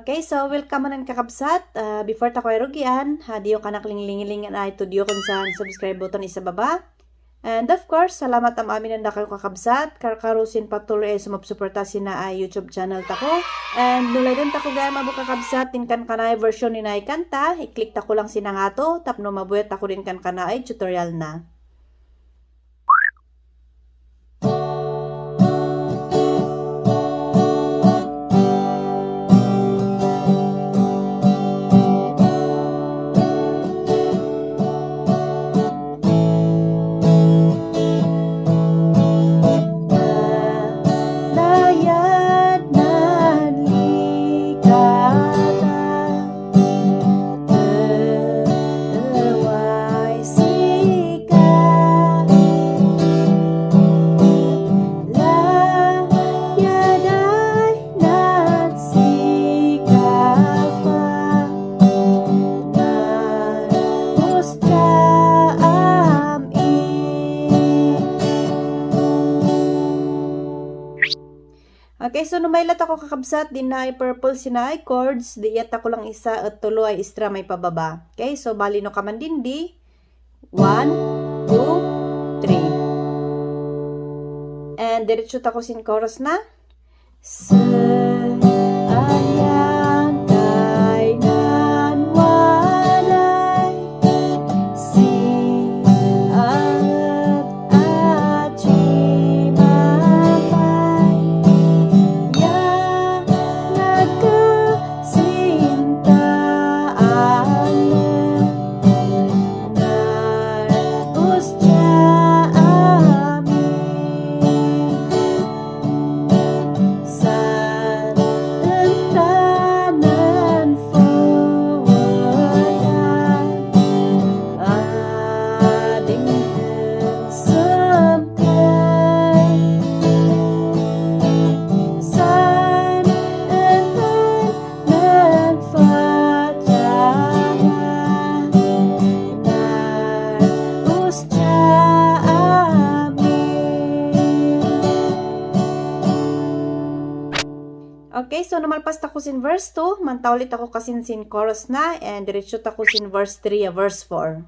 Okay, so welcome man kakabsat. Before ta ko rugian, diyo ka naklinglingilingan ay to diyo kunsan subscribe button isa baba. And of course, salamat am amin ang dakal kakabsat. Karkarusin patuloy ay sumupsuporta sina ay YouTube channel ta ko. And nulay din ta ko gaya mabu kakabsat, tinkan kanay version ni na kanta. I-click ta ko lang sinangato, tapno mabuyat ako rin kan kanay tutorial na. Okay, so numailat ako kakabsat, din na ay purple sinay chords, diyat ako lang isa at tulo ay istra may pababa. Okay, so bali no kamandindi, 1, 2, 3. And diretso tako sin chorus na. Sayang kay nan walay, si at chimapay. Okay, so namalpas tako sin verse 2, mantawlit ako kasin sin chorus na, and diretso tako sin verse 3, verse 4.